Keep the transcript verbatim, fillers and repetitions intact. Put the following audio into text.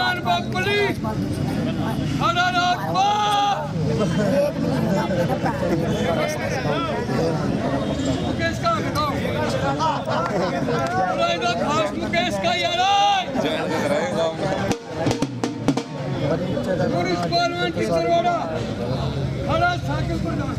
पुलिस, हरा राजपाल। मुकेश का हटाओ। मुकेश का यार। पुलिस पार्लियामेंट की सरवाड़ा, हरा साइकिल पर जाओ।